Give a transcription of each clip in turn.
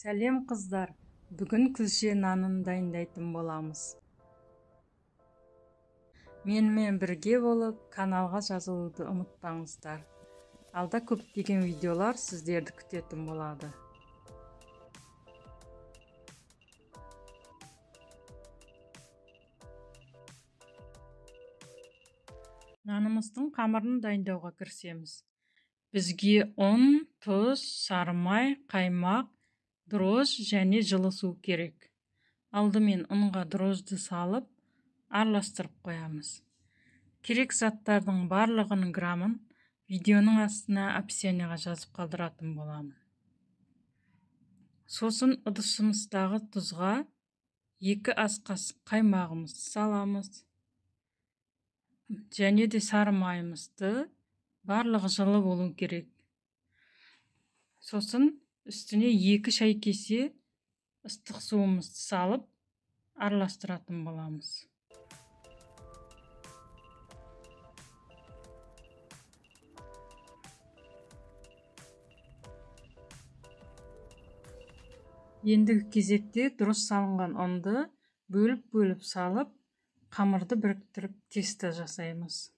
Сәлем қыздар, бүгін күлше нанын дайындайтын боламыз. Менімен бірге болып каналға жазылуды ұмытпаңыздар. Алда көптеген видеолар сіздерді күтетін болады. Нанымыздың қамырын дайындауға кірісеміз. Бізге ұн, тұз, сары май, қаймақ, дрожж және жылы су керек. Алдымен ұнға дрожжды салып, араластырып қоямыз. Керек заттардың барлығының грамын видеоның астына описанияға жазып қалдыратын боламын. Сосын ыдысымыздағы тұзға 2 ас қасық қаймағымызды саламыз. Және де сары майымызды, барлығы жылы болу керек. Сосын үстіне 2 шай кесе ыстық суымызды салып араластыратын боламыз. Ендігі кезекте дұрыс салынған ұнды бөліп-бөліп салып, қамырды біріктіріп тесто жасаймыз.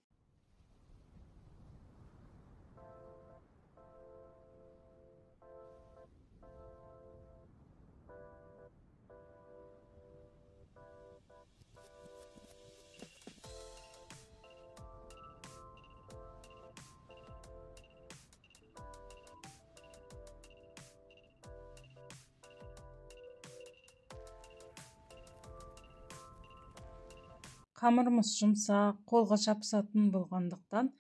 Қамырымыз жұмсақ, қолға жабысатын болғандықтан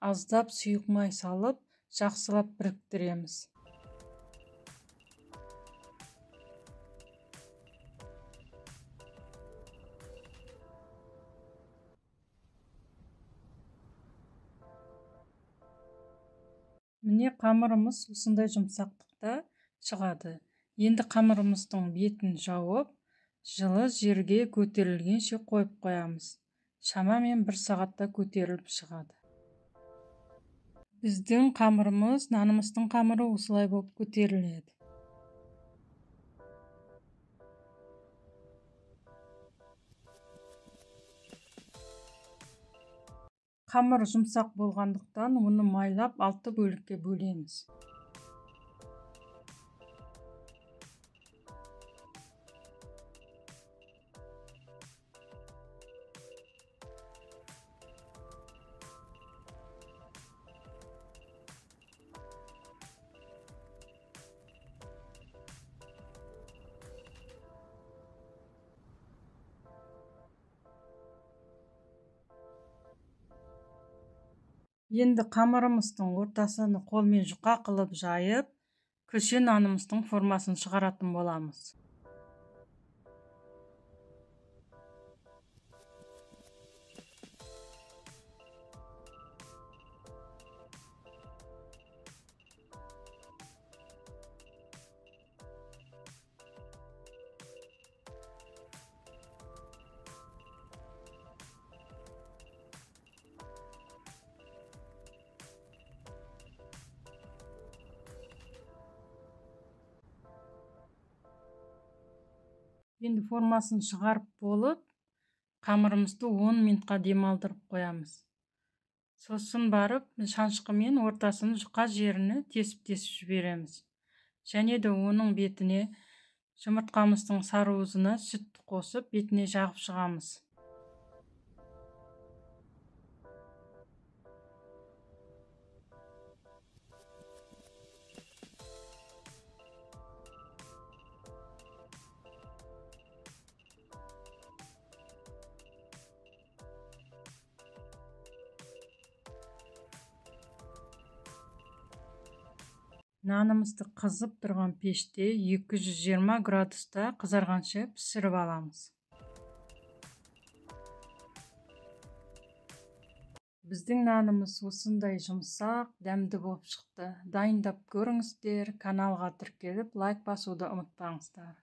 аздап сұйық май салып, жақсылап біріктіреміз. Міне қамырымыз осындай жұмсақтықта шығады. Енді қамырымыздың бетін жауып, жылы жерге көтерілгенше қойып қоямыз. Шамамен 1 сағатта көтеріліп шығады. Біздің қамырымыз, нанымыздың қамыры осылай болып көтеріледі. Қамыр жұмсақ болғандықтан оны майлап 6 бөлікке бөлеміз. Енді қамырымыздың ортасын қолмен жұқа қылып жайып, күлше нанымыздың формасын шығаратын боламыз. Енді формасын шығарып болып, қамырымызды 10 минутқа демалдырып қоямыз. Сосын барып, шанышқымен ортасын жұқа жерini тесіп-тесіп жібереміз. Және де оның бетіне жұмыртқамыздың сары уызына сүтті қосып, бетіне жағып шығамыз. Нанымызды қызып тұрған пеште 220 градуста қызарғанша пісіріп аламыз. Біздің нанымыз осындай жұмсақ, дәмді болып шықты. Дайындап көріңіздер, каналға тіркеліп, лайк басуды ұмытпаңыздар.